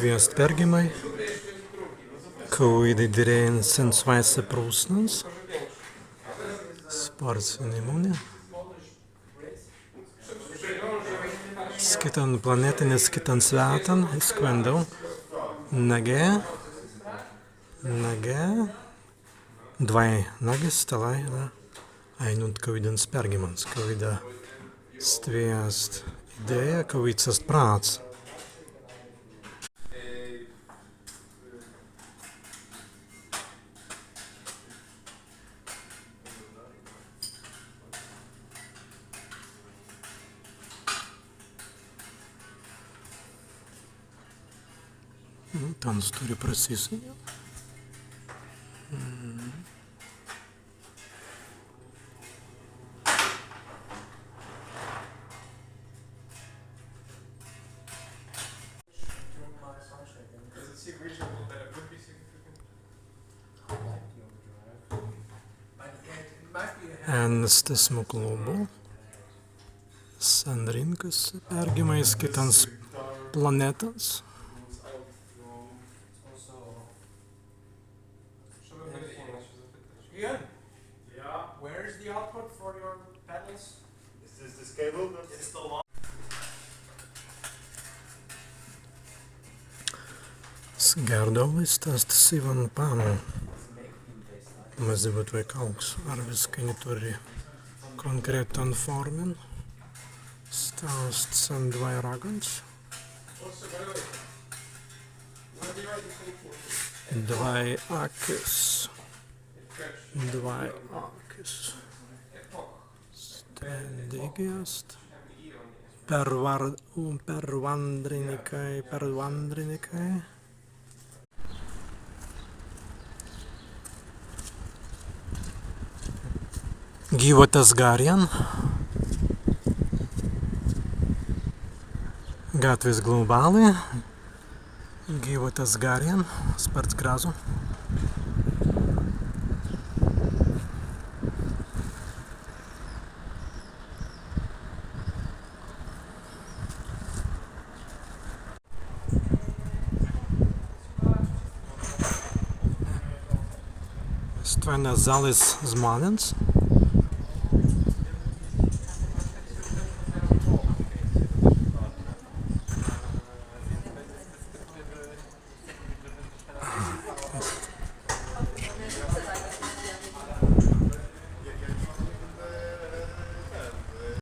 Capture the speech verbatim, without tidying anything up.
Ast pergimai, kawīdai dirēi sen swāise prusnans, spārts ni munē. Iz kitan planētan, iz kitan swētan, iz kwendau. Nagē, nagē. Dwāi nagis, stalāi, na, ainuntkawīdans pergimans, kawīda stwi ast idēja, kawīds ast prāts. Nu, tāns turri prasīsei. En stesmu klubu sen rīnkas pergimai iz kitans planētans. Ian, where is the output for your pedals? Is this, this cable? Sgērdaulai sta ast sīwan pannu. Mazzi būtwei kāuks, arwiskai ni turri kōnkretan fōrmin. Sta ast sen dwāi ragans. Dwāi akis. Dwāi akis. Stwi dīgi ast. Perwar-, perwandrinikai, perwandrinikai. Gīwatas garrin. Gatwis globāli. Gīwatas garrin, spārts grazzu. Stwen ast zallis zmānents.